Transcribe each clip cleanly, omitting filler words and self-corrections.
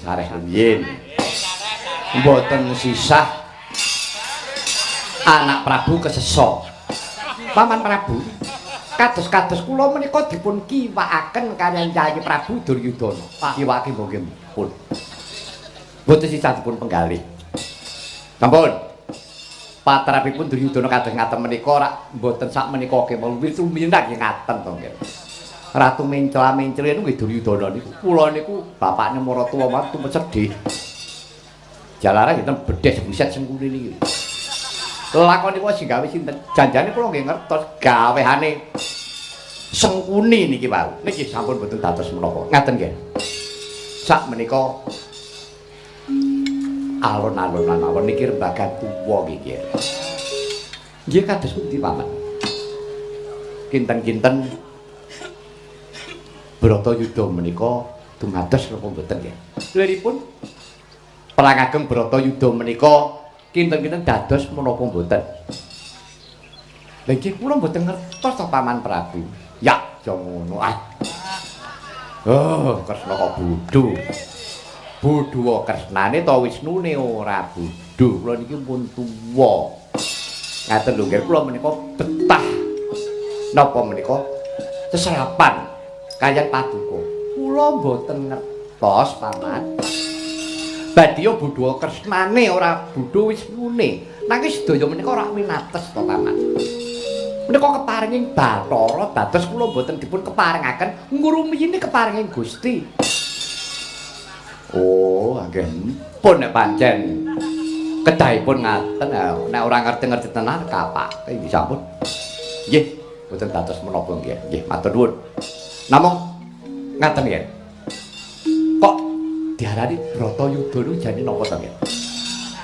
Sareh rumiyin. Mboten sisah anak Prabu kesesa. Paman Prabu, kados-kados kula menika dipun kiwakaken kaliyan Kyai Prabu Duryudana. Kiwake nggih pun. Mboten sisah dipun penggalih. Sampun. Patrapipun Duryudana kados ngaten menika rak mboten sak menika kemawon rumiyin nggih ngaten to nggih. Ratu mencla-mencli niku nggih Duryudana niku. Kula niku bapakne maratuwa mawon tumut sedih. Jalaran ngeten bedhes buset Sengkuni niki. Lakon niku sing gawe sinten? Janjane kula nggih ngertos gawehane Sengkuni niki wau. Niki sampun mboten dados menapa. Ngaten nggih. Sak menika alon-alon mawon niki rembagan tuwa nggih. Nggih kados pundi Paman? Kinten-kinten Bratayuda menika dumados napa mboten nggih? Liripun perang ageng Bratayuda menika kinten-kinten dados menapa mboten? Lha nggih kula mboten ngertos to Paman Prabu. Ya, aja ngono ah. Oh, Kresna kok bodho. Bodho Kresnane to Wisnune ora bodho. Kula niki pun tuwa. Ngaten lho nggih kula menika betah napa menika seserapan kaliyan paduka. Kula mboten ngertos Paman. Badya bodho Kresnane ora bodho Wisnune. Nanging sedaya menika ora winates to Paman. Menika keparinging Bathara dados kula mboten dipun keparengaken ngrumiyini keparinging Gusti. Oh, nggih pun nek pancen kedahipun ngaten nek ora ngerti-ngerti tenan kapake nggih sampun. Nggih, mboten dados menapa nggih. Nggih, matur nuwun. Namung ngaten nggih. Kok diarani Bratayuda niku jane napa to nggih?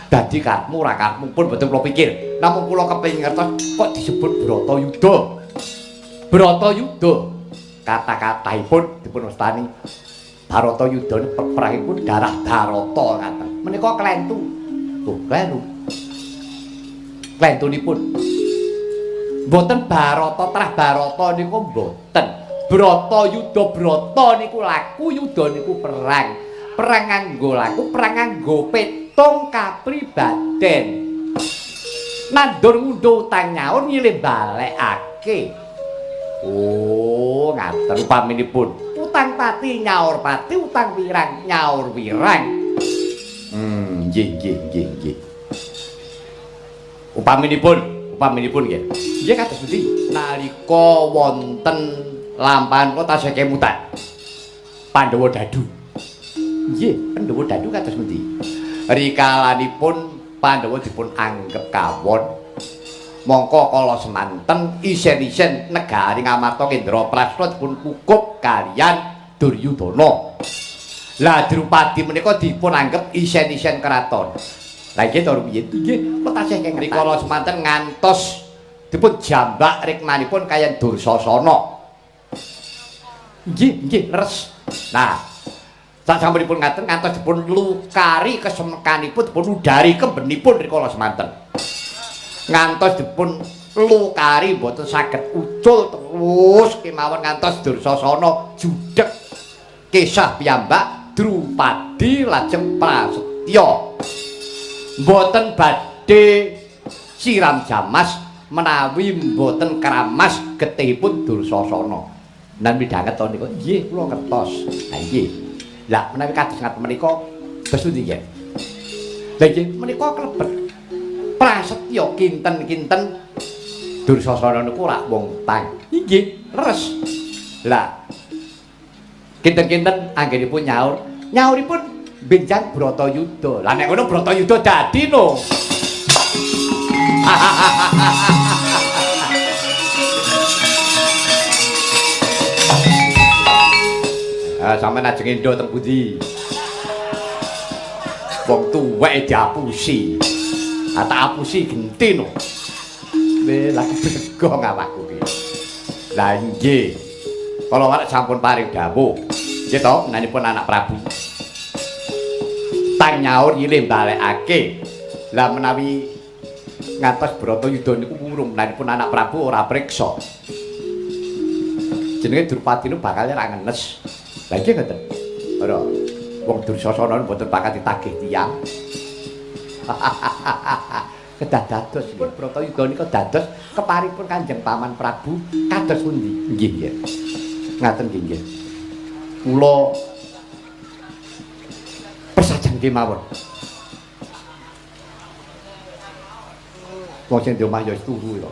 Dadi karepmu ora karepmu pun mboten kula pikir. Namung kula kepengin ngertos kok disebut Bratayuda. Bratayuda kata-katahipun dipun wastani Bharatayuda peperangipun darah Barata ngaten. Menika klentu. Oh, kleru. Klentunipun mboten Barata trah Barata niku mboten. Bratayuda brata niku laku, yuda niku perang. Perang nganggo laku, perang nganggo petung kapribaden. Nandur ngundhuh utang nyaur nyilih balekake. Oh, ngaten upaminipun. Utang pati nyaur pati, utang wirang nyaur wirang. Nggih nggih nggih nggih. Upaminipun, upaminipun nggih. Nggih kados pundi? Nalika wonten lampahan kula tasih kemutan. Pandhawa Dadu. Nggih, Pandhawa Dadu kados pundi? Rikalanipun Pandhawa dipun anggep kawon. Mongko kala semanten isen-isen negari Ngamarta Indraprastha dipun kukup kaliyan Duryudana. Lah Drupadi menika dipun anggep isen-isen kraton. Lah nggih to rumiyin? Nggih, kula tasih kenging. Rikala semanten ngantos dipun jambak rikmanipun kaliyan Dursasana. Nggih, nggih, leres. Nah, sasampunipun ngaten ngantos dipun lukari kesemekanipun dipun udari kembenipun rikala semanten. Ngantos dipun lukari mboten saged ucul terus kemawon ngantos Dursasana judheg kesah piyambak Drupadi lajeng prasetya. Mboten badhe siram jamas menawi mboten kramas getihipun Dursasana. Nan midhanget to niku? Nggih, kula ngertos. Ha nggih. Lah menawi kados ngaten menika terus pundi nggih? Lah nggih menika klebet prasetya kinten-kinten Dursasana niku ora wong tang. Nggih, leres. Lah kinten-kinten anggenipun nyaur, nyauripun benjang Bratayuda. Lah nek ngono Bratayuda dadi no. Ah, sampeyan ajeng endo teng pundi? Wong tuwek diapusi. Ah, tak apusi genti no. Weh, lagi begong awakku iki. Lah nggih. Kala warek sampun paring dawuh. Nggih to, menanipun anak Prabu. Tang nyaur nyilih balekake. Lah menawi ngantos Bratayuda niku wurung menanipun anak Prabu ora priksa. Jenenge Drupadi niku bakal ra ngenes. Lah nggih ngoten. Ora. Wong Dursasana mboten bakal ditagih tiyang. Kedah dados pun Bratayuda nika dados keparipun Kanjeng Paman Prabu kados pundi? Nggih, nggih. Ngaten nggih, nggih. Kula persajeng kemawon. Wong sing di omah ya wis turu ya.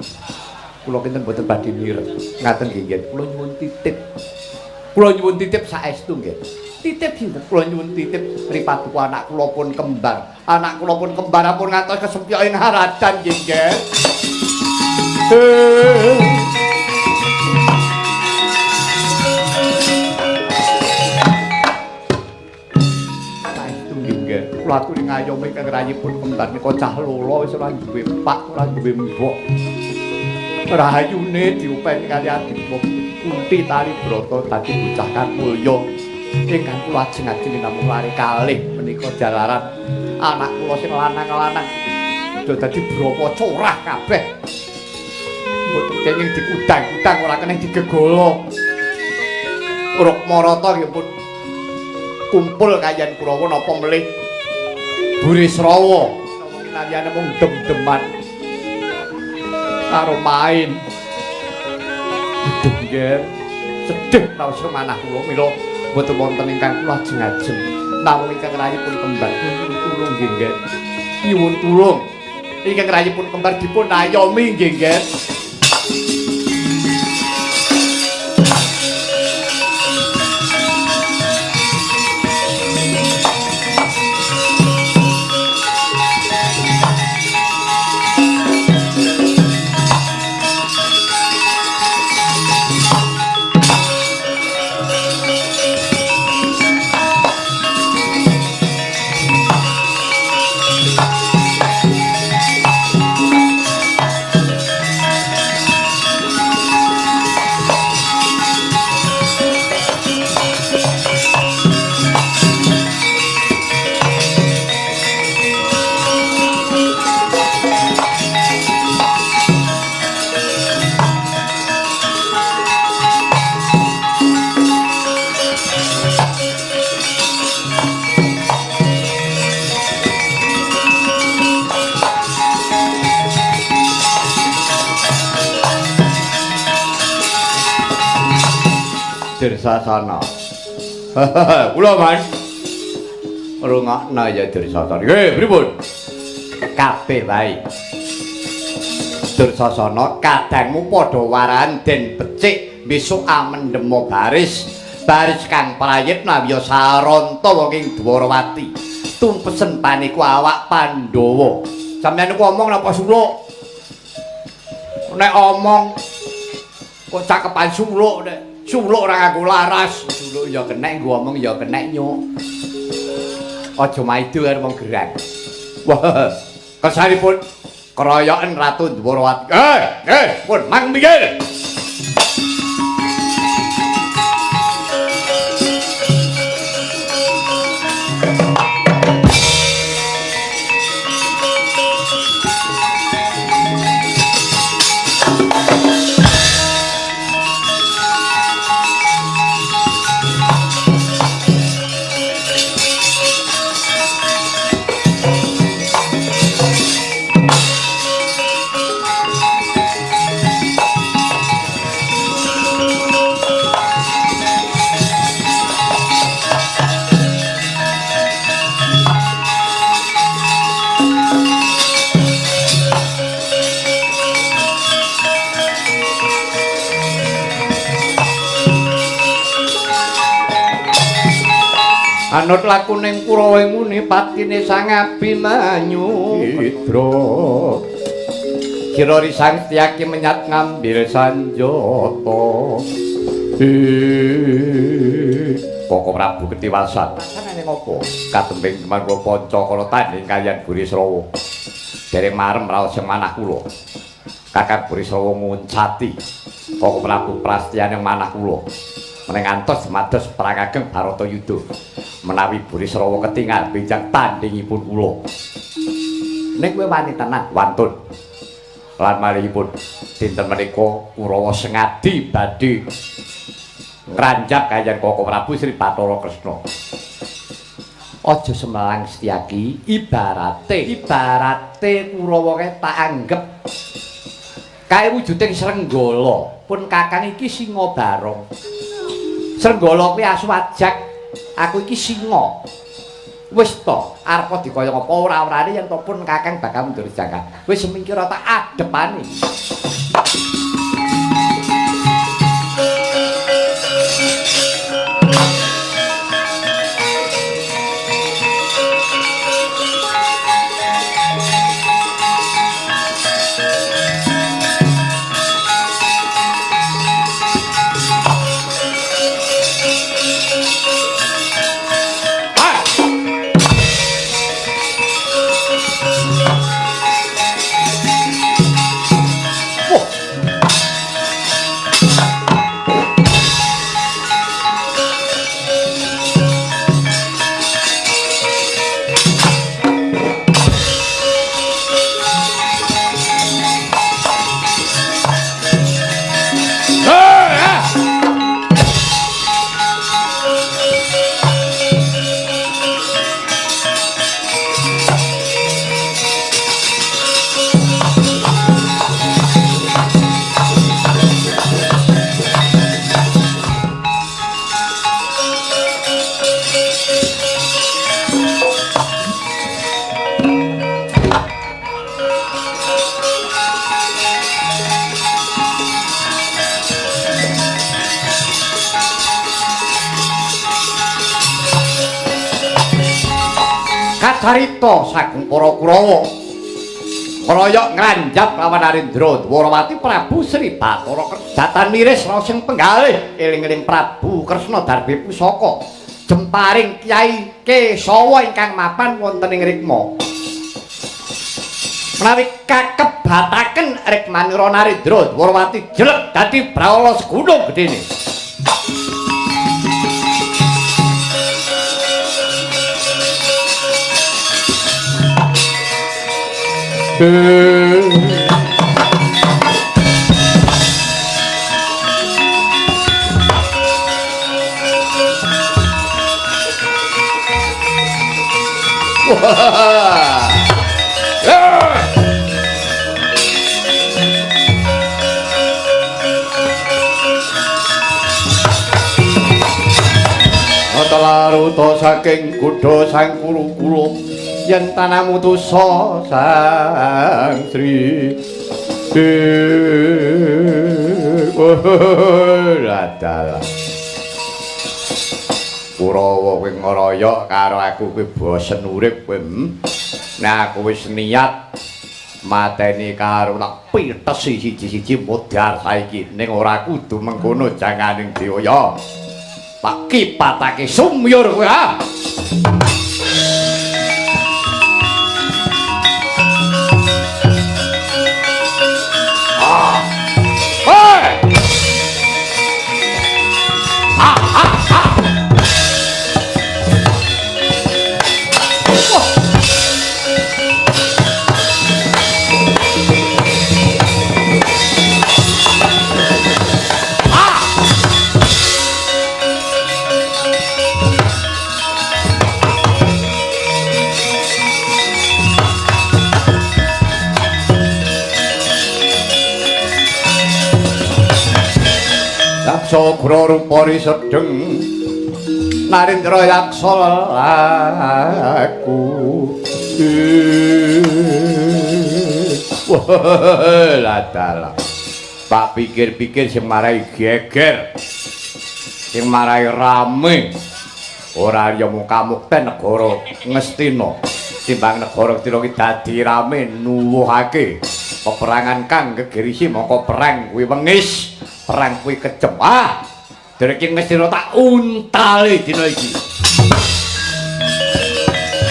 Kula kinten mboten badhe mireng. Ngaten nggih, nggih. Kula nyuwun titip. Kula nyuwun titip saestu nggih. Titip sinten? Kula nyuwun titip ripaduka anak kula pun kembar. Anak kula pun kembar ampun ngantos kesempyok ing haradan nggih, nggih. Saestu nggih, nggih. Kula aturi ngayomi ingkang rayipun kembar nika cah loro wis ora duwe pak, ora duwe mbok. Rahayune diupeni kali adipun Kunti tali brata dadi bocah kang mulya. Ingkang kula ajeng-ajeng namung lare kalih menika jalaran anak kula sing lanang-lanang do dadi brapa corah kabeh. Mboten kenging dikudang-kudang ora kena digegolo. Rukmarata nggih pun kumpul kaliyan Kurawa napa melih Burisrawa. Napa kinaliyane mung dem-deman karo main. Aduh nggih, sedih raos manah kula mila mboten wonten ingkang kula ajeng-ajeng. Namung ingkang rayipun kembar nyuwun tulung nggih, nggih. Nyuwun tulung. Ingkang rayipun kembar dipun ayomi nggih, nggih. Dursasana. Kula, Mas. Rungokno ya Dursasana. Nggih, pripun? Kabeh wae. Dursasana kadangmu padha warahan den becik besok amendema baris. Baris kang prayitna wiya saranta wong ing Dwarawati. Tumpesen paniku awak Pandhawa. Sampeyan niku omong napa suluk? Nek omong kok cakepan suluk nek suluk ora nganggo laras, suluk ya kenek nggo omong ya kenek nyuk. Aja maido karo wong gerang. Wah, kesanipun keroyoken Ratu Dwarawati. Pun mang minggir. Anut lakuning Kurawa nguni patine Sang Abimanyu Hidra. Kira risang Setyaki menyat ngambil sanjata. Koko Prabu ketiwasan. Rasane ngopo? Katembing teman kula panca kala tandhing kaliyan Burisrawa. Dereng marem raos manah kula. Kakang Burisrawa nguncati Koko Prabu prastyane manah kula. Meneng ngantos mados perang ageng Bharatayuda. Menawi Burisrawa ketingal benjang tandhingipun kula. Ning kowe wani tenan wantun. Lan malihipun dinten menika Kurawa sengadi badhe ngranjak kaliyan Koko Prabu Sri Bathara Kresna. Aja semelang Setyaki, ibarate Kurawa kae tak anggep kae wujuding Srenggala. Pun Kakang iki singa barong. Srenggala kuwi asu ajak, aku iki singa. Wis to, arep dikaya apa ora-orane yen to pun Kakang bakal mundur jangka. Wis semingkir tak adepane. Kacarita saking para Kurawa ngroyok ngranjap lawan Narendra Dwarawati Prabu Sri Bathara Datan miris raos ing penggalih eling-eling Prabu Kresna darbe pusaka jemparing Kyai Kesawa ingkang mapan wonten ing rikma. Menawi kakebataken rikmanira Narendra Dwarawati jelek dadi brawala segunung gedene. Laruta saking kudha sang kuru-kuru yen tanah mutusa sang Sri Ladalah Kurawa kowe ngroyok karo aku kowe bosen urip kowe. Nah aku wis niat mateni karo tak pitesi siji-siji modar saiki ning ora kudu mengkono janganing dewa ya. Tak kipatake sumyur kowe ha. Yaksa gra rupa risedeng Narendra yaksa laku. Ladalah. Pak pikir-pikir sing marai geger, sing marai rame. Ora ya mung kamukten negara Ngastina. Timbang negara Ngastina iki dadi rame nuwuhake peperangan kang gegerisi mongko perang kuwi wengis. Perang kuwi kejem. Ah, derek Ngastina tak untale dina iki.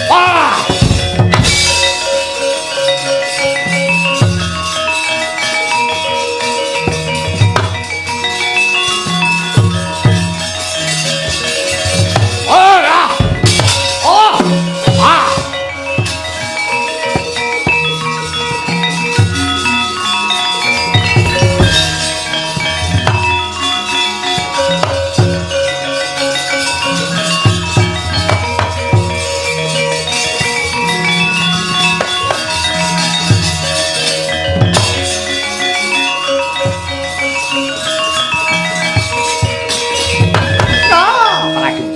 Ah!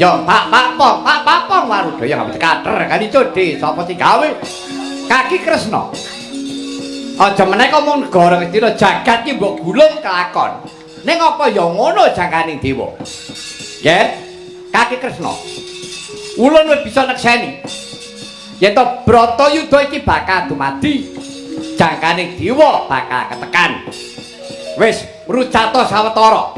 Yo pak pak pong pak pak pong warudaya ngapit kater kali codhe sapa sing gawe? Kaki Kresna. Aja meneh kok mung negara Ngastina jagat ki mbok gulung kelakon. Ning apa ya ngono jangkaning dewa. Yen Kaki Kresna. Ulun wis bisa nekseni. Yen to Bratayuda iki bakal dumadi, jangkaning dewa bakal ketekan. Wis rucata sawetara.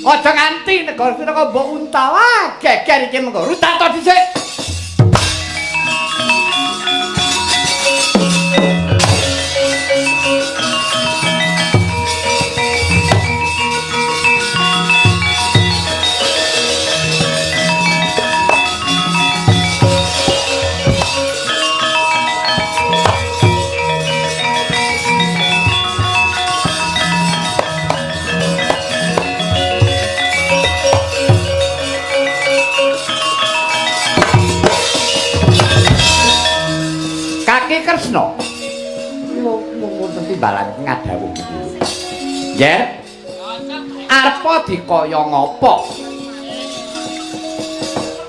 Aja nganti negara Ngastina kok mbok untal. Wah, geger iki mengko. Rucata dhisik. Kaki Kresna. Kula wonten timbalan ngadhawuh iki. Yer. Arpa dikaya ngapa?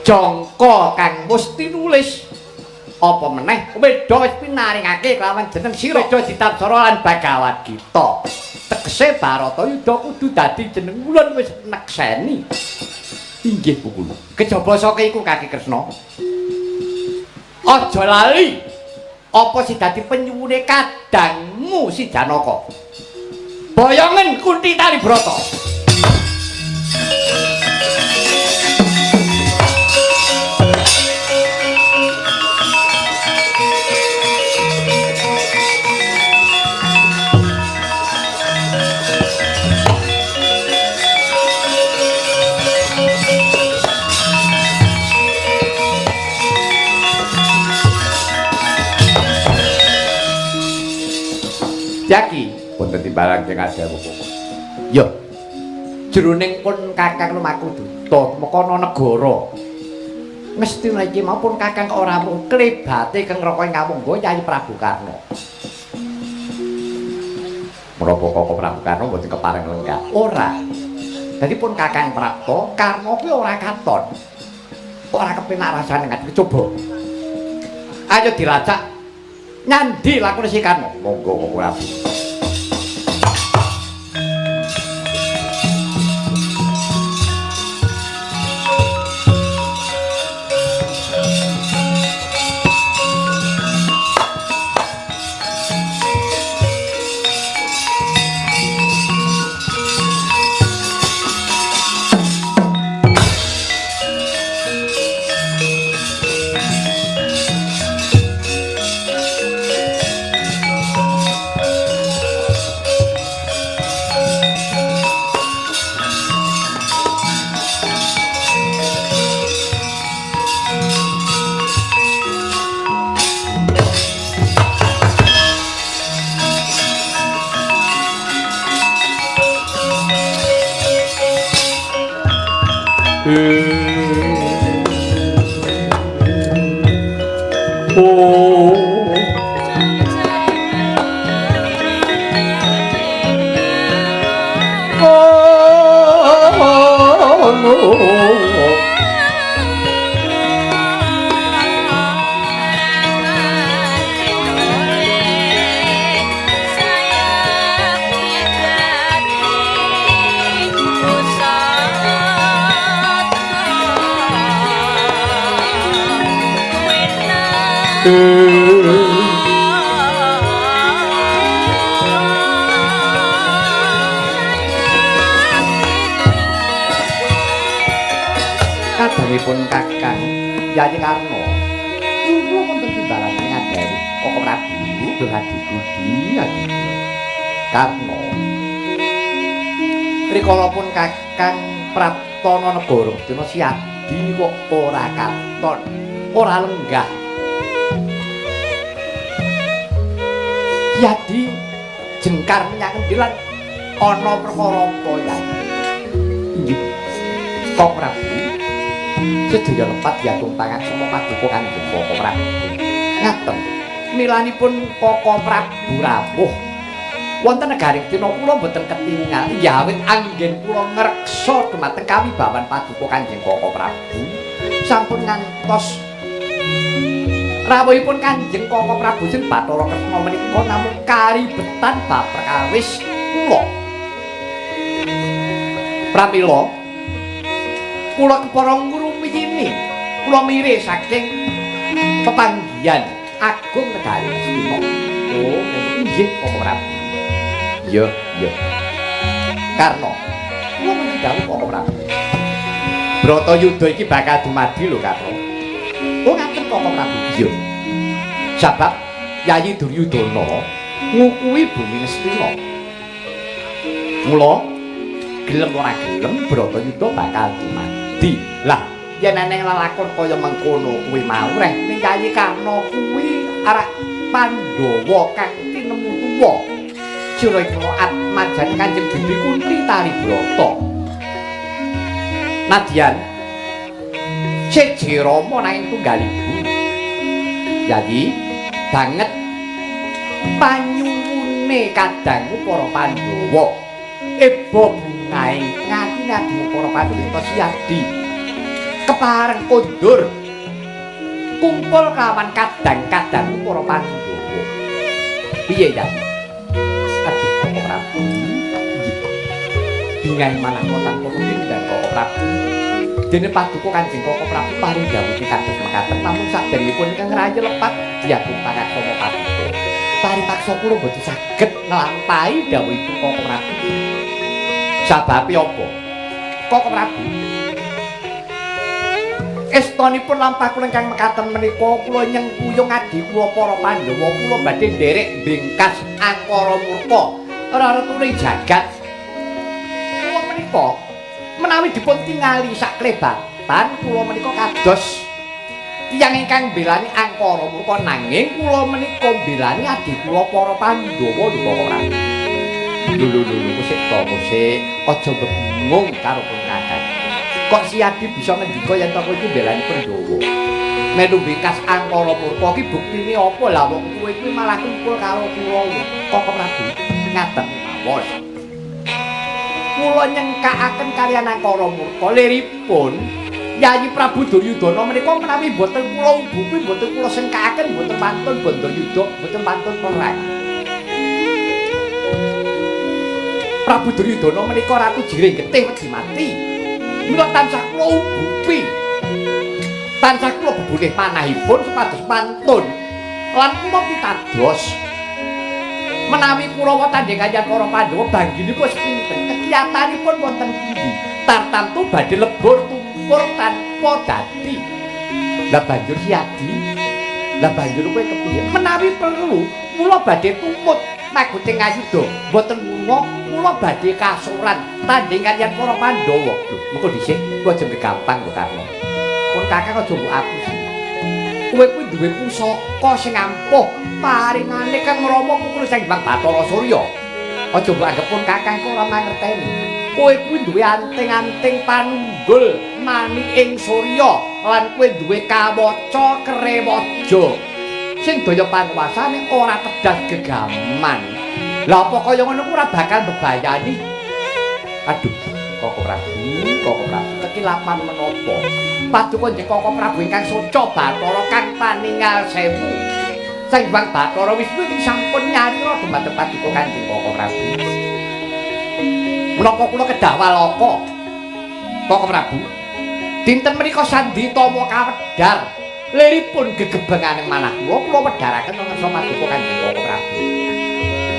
Jangka kang wis tinulis. Apa meneh Weda wis pinaringake kelawan jeneng sira Weda Ditapsara lan Bhagawad Gita. Tegese Bharatayuda kudu dadi jeneng ulun wis nekseni. Inggih Pukulo. Kejaba saka iku Kaki Kresna. Aja lali. Apa sing dadi penyuwune kadangmu si Janaka? Boyongen Kunti Talibrata. Jaki wonten timbalan sing adhawuh kok. Ya. Jroning pun Kakang lumaku duta mekana negara. Ngastina iki mau pun Kakang ora mung klebate kang raka ngamungga Kyai Prabu Karna. Menapa Koko Prabu Karna mboten kepareng lenggah? Ora. Dadi pun Kakang prapta Karna kuwi ora katon. Ora kepenak rasane ngati coba. Ayo dilacak. Nyandi lakune si Karna. Monggo Koko Prabu. Kadangipun Kakang Yayi Karna kula wonten timbalan ngadhawuh Koko Prabu Adi Budi Adi Karna. Rikala pun Kakang praptana negara Ngastina Siadi kok ora katon, ora lenggah. Siadi jengkar menyang endi lan ana perkara apa ya? Inggih. Koko Prabu sedaya lepat diatung tangan saka paduka Kanjeng Koko Prabu. Ngaten. Milanipun Koko Prabu rawuh Wonten negari Ngastina kula mboten ketingal. Ya awit anggen kula ngreksa dumateng kawibawan paduka Kanjeng Koko Prabu. Sampun ngantos rawuhipun Kanjeng Koko Prabu sing Bathara Kresna menika namung karibetan bab perkawis kula. Pramila kula kepara ngrumiyini, kula mire saking pepanggihan agung negari Ngastina. Oh, inggih Koko Prabu. Iya, iya. Karna, kula menawi dawuh Koko Prabu. Bratayuda iki bakal dumadi lho, Karna. Oh, ngaten Koko Prabu. Iya. Sebab Yayi Duryudana ngukuhi bumi Ngastina. Mula gelem ora gelem Bratayuda bakal dumadi. Lah, yen eneng lelakon kaya mengkono kuwi mau reh ning Yayi Karna kuwi arak Pandhawa kang tinemu tuwa. Sira iku atmajane Kanjeng Bibi Kunti Tari Brata. Nadyan seje rama nanging tunggal ibu. Yayi banget panyuwune kadangku para Pandhawa. Eba bungahe ngati ngadu para Pandhawa Siyadi. Kepareng kondur kumpul kawan kadang-kadangku para Pandhawa. Piye Yayi? Aduh, Koko Prabu. Bingahe manah tanpa ketindan Koko Prabu. Dene paduka Kanjeng Koko Prabu paring dawuh kados mekaten namung saderengipun ingkang ngrayi lepat diagung pangaksama paduka. Paripaksa kula mboten saged nglampahi dawuhipun Koko Prabu. Sababe apa? Koko Prabu. Estonipun lampah kula ingkang mekaten menika kula nyengkuyung adi kula para Pandhawa kula badhe nderek bingkas angkara murka reretune jagat. Kula menika menawi dipun tingali saklebatan kula menika kados tiyang ingkang mbelani angkara murka nanging kula menika mbelani adi kula para Pandhawa lho Koko Prabu. Lho lho lho sik to sik aja bebingung karo pun kakang. Kok Siyadi bisa ngendika yen to kowe iki mbelani Pandhawa? Melu bingkas angkara murka iki buktine apa? Lah wong kowe iki malah kumpul karo Kurawa. Koko Prabu ngaten mawon. Kula nyengkakaken kaliyan angkara murka liripun Yayi Prabu Duryudana menika menawi mboten kula ubupi mboten kula sengkakaken mboten pantun bandayuda mboten pantun perang. Prabu Duryudana menika ratu jiring getih wedi mati. Mila tansah kula ubupi. Tansah kula bebuneh panahipun supados pantun lan kula pitados. Menawi Kurawa tandhing kaliyan para Pandhawa bangginipun wis pinten, kekiyatanipun wonten pundi? Tartamtu badhe lebur tumpur tanpa dadi. Lah banjur Siyadi, lah banjur kowe kepiye? Menawi perlu kula badhe tumut maguting ayuda, mboten wunga kula badhe kasoran tandhing kaliyan para Pandhawa. Lho, mengko dhisik kowe aja gampang lho Karna. Pun kakang aja mbok apusi. Kowe kuwi duwe pusaka sing ampuh paringane Kang Rama pukul Sang Hyang Bathara Surya. Aja mbok anggep pun kakang kok ora mangerteni. Kowe kuwi duwe anting-anting panunggul maniking surya lan kowe duwe kawaca krewaja sing daya panguwasane ora tedas gegaman. Lah apa kaya ngono ku ora bakal mbebayani? Aduh, Koko Prabu, Koko Prabu kekilapan menapa? Paduka nggih Koko Prabu ingkang soca Bathara kang paningal sewu. Sang Hyang Bathara Wisnu iki sampun nyarira dumateng paduka Kanjeng Koko Prabu. Menapa kula kedah walaka? Koko Prabu, dinten menika sanditama kawedhar liripun gegebenganing manah kula kula wedharaken ngarsa paduka Kanjeng Koko Prabu.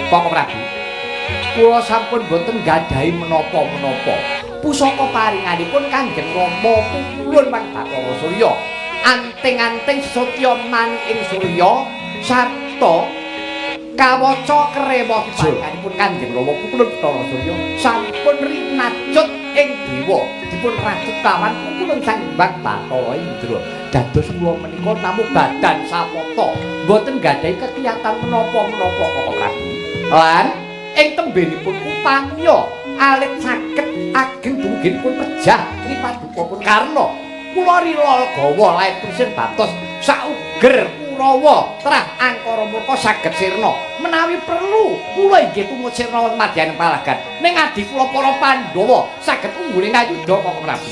Koko Prabu, kula sampun boten gadhahi menapa-menapa. Pusaka paringanipun Kanjeng Rama pupulun Wang Bathara Surya. Anting-anting satya maniking surya sarta kawaca krewaja paringanipun Kanjeng Rama pupulun Bathara Surya sampun rinacut ing dewa dipun racut kawan pupulun Sang Hyang Bathara Indra. Dados kula menika namung badan samata, mboten gadhahi kekiyatan menapa-menapa Koko Prabu. Lan ing tembenipun upamiya alit saged ageng dumuginipun pejah ing padukapun Karna. Kula rila gawa lair tusir batos sauger Kurawa trah angkara murka saged sirna. Menawi perlu kula inggih tumut sirna wonten madyaning palagan. Ning adi kula para Pandhawa saged unggul ing ayudha, Kakang Prabu.